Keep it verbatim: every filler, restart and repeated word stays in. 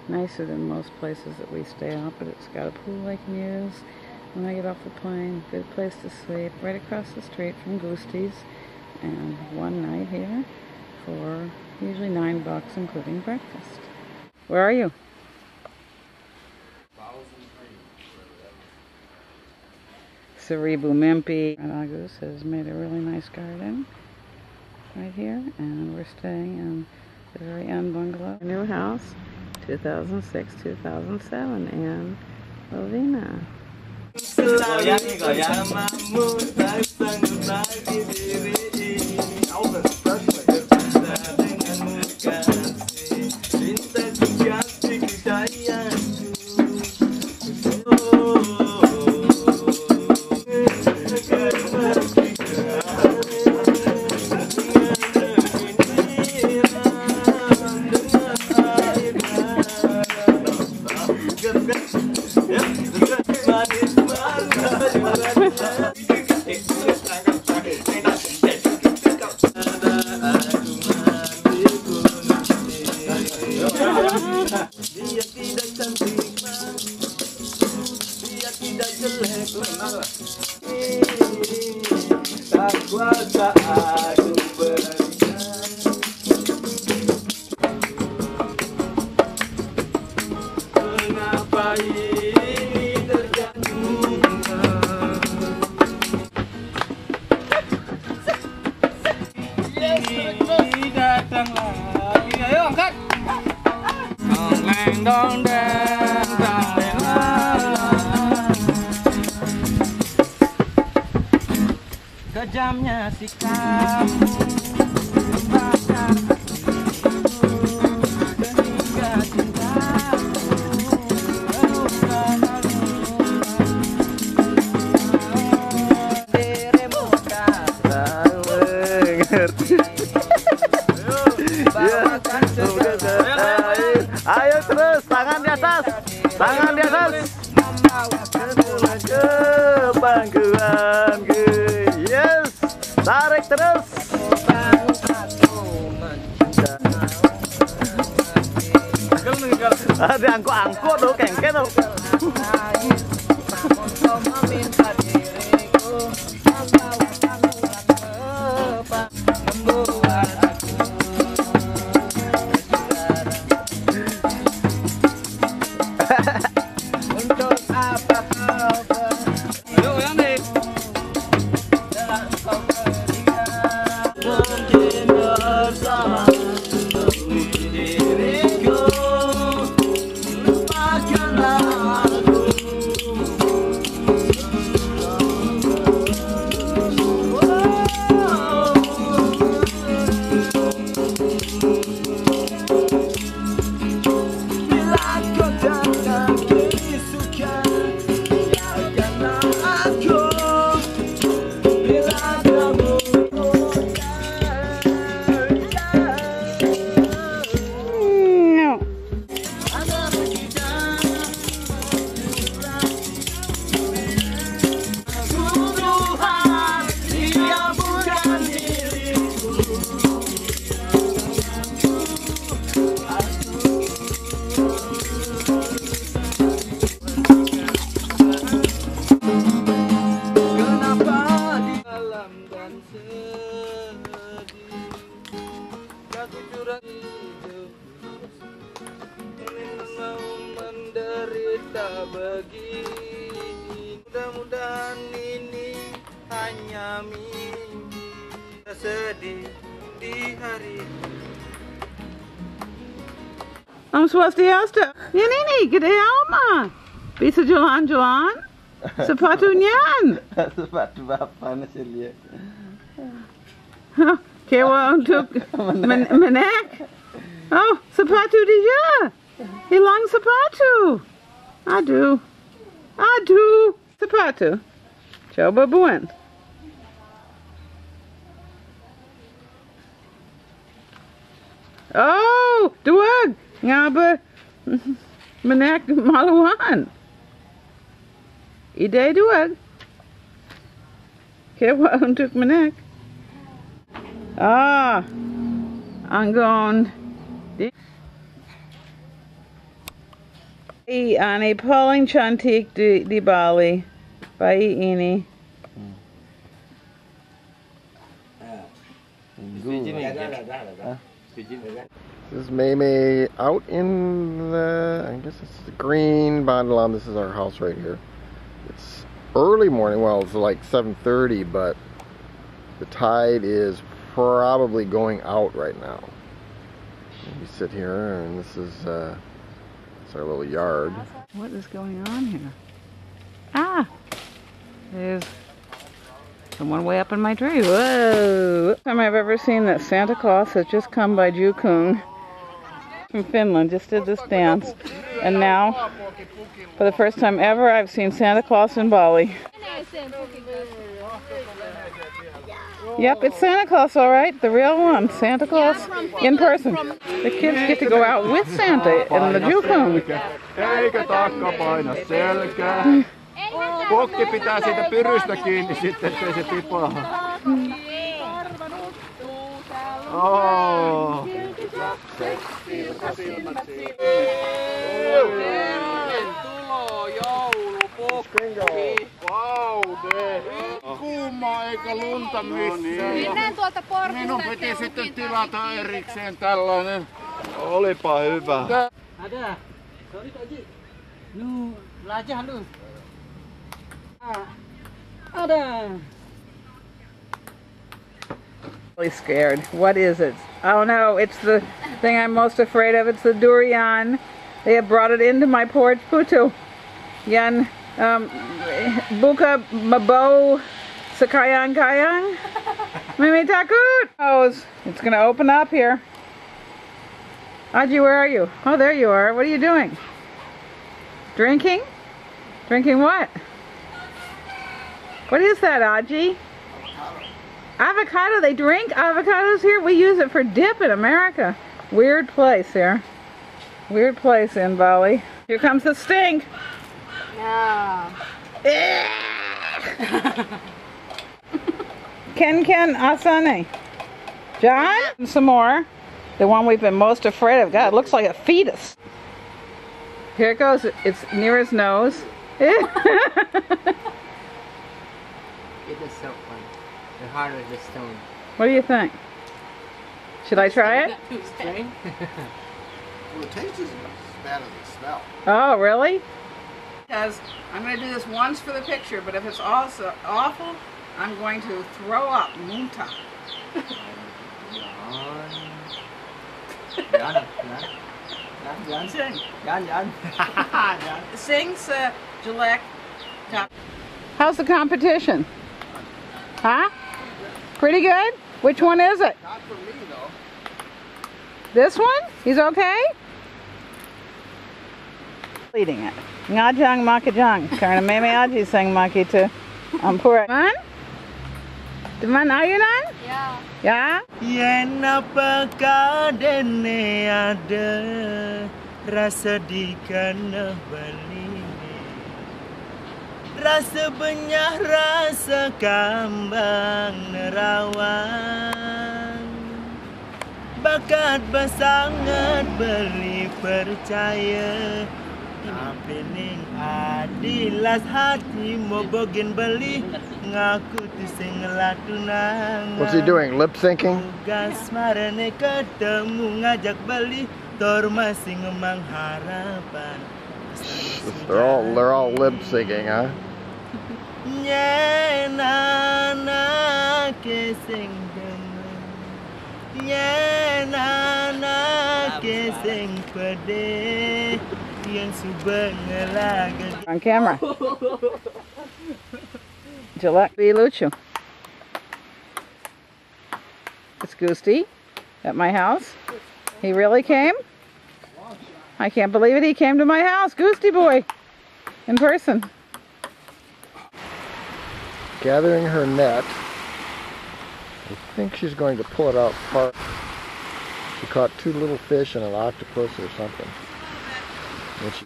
Nicer than most places that we stay at, but it's got a pool I can use when I get off the plane. Good place to sleep, right across the street from Gusti's, and one night here for usually nine bucks, including breakfast. Where are you? Saribu Mempi. Agus has made a really nice garden right here, and we're staying in the very end bungalow. New house, two thousand six, two thousand seven, in Lovina. Dia tidak cantik, Mas. Dia tidak jelek, Mas. Tak kuasa aku berikan. Mengapa ini terjadi? Datang lagi. Ayo, angkat. Dong, deng, dong, deng, dong, deng, dong. Kejamnya sikapmu membakar hatiku, sehingga cintaku terluka-luka. Dirimu tak tahu mengerti. Iya. Ayo, ayo terus, tangan di atas. Tangan di atas. Membawa ke pangkuan. Yes. Tarik terus. Ah, diangkut-angkut tuh, kengken tuh. Untuk apa kau Menderita begini. Mudah-mudahan ini hanya mimpi. Sedih di hari. Om Swastiastu. Yan ini, gede Alma. Bisa jalan-jalan. Sepatu niyan. Sepatu bapak na sila. Hah, kaya wa untuk men menek. Oh, sepatu dia. Hilang sepatu. Aduh. Aduh. Sepatu. Coba buan. Oh, duwag. Nga ba menek maluhan? Ide duwag. Kaya wa untuk menek. Ah, anggon. Di Ī, ānei pāling chantik di, di Bali. Bye, Ini. This is Maymay out in the, I guess it's the green Bandalan. This is our house right here. It's early morning. Well, it's like seven thirty, but the tide is probably going out right now. We sit here, and this is, uh, it's our little yard. What is going on here? Ah! There's someone way up in my tree. Whoa! First time I've ever seen that Santa Claus has just come by Juukong from Finland, just did this dance. And now, for the first time ever, I've seen Santa Claus in Bali. Yep, it's Santa Claus, all right. The real one, Santa Claus in person. The kids get to go out with Santa in the Juukong. Eikä takka paina selkää. Pukki pitää siitä pyrystä kiinni sitten, ettei se tipaa. Oh. Tervetuloa, joulupukki. Wow, de. Kuuma eikä lunta missään. Mennään tuolta portista. Minun piti sitten tilata erikseen tällainen. Olipa hyvä. Ada. Sorry, Tok Ji. Lu belajar lu. Ah. Ada. Really scared. What is it? Oh no, it's the thing I'm most afraid of. It's the durian. They have brought it into my porch. Putu. Yan, um, buka mabo sakayang kayang. Mimi takut. Oh, it's, it's gonna open up here. Aji, where are you? Oh, there you are. What are you doing? Drinking? Drinking what? What is that, Aji? Avocado. They drink avocados here? We use it for dip in America. Weird place here. Weird place in Bali. Here comes the stink. No. Ken Ken Asane. John? Some more. The one we've been most afraid of. God, it looks like a fetus. Here it goes. It's near his nose. It is so fun. The heart of the stone. What do you think? Should I try it? Is that too strong? Well, the taste is better than the smell. Oh, really? Because I'm gonna do this once for the picture, but if it's also awful, I'm going to throw up. Muntah. Jangan. Jangan, jangan, jangan. Jangan, jangan. Jangan, jangan. Jangan. Sing sa Jalek. How's the competition? Huh? Pretty good? Which one is it? Not for me, though. This one? He's okay? Eating it. Ngajang makajang. Karena Meme Aji sang maki to. Ampura. Man? Teman ayunan? Ya. Ya? Yen apa kadene ada rasa dikana Bali. Rasa benyah, rasa kambang nerawan. Bakat basangat beli percaya. Apening adilas hati mobogin beli ngaku tu sing latunang. What's he doing? Lip syncing? Tugas marane ketemu ngajak beli tor masih ngemang harapan. They're all, they're all lip syncing, huh? Nyen anake sing demen. Nyen anake sing pede. Yen suba ngelaga. On camera. Jalek Biluchu. It's Goosty at my house. He really came? I can't believe it. He came to my house. Goosty boy. In person. Gathering her net. I think she's going to pull it out far. She caught two little fish and an octopus or something. And she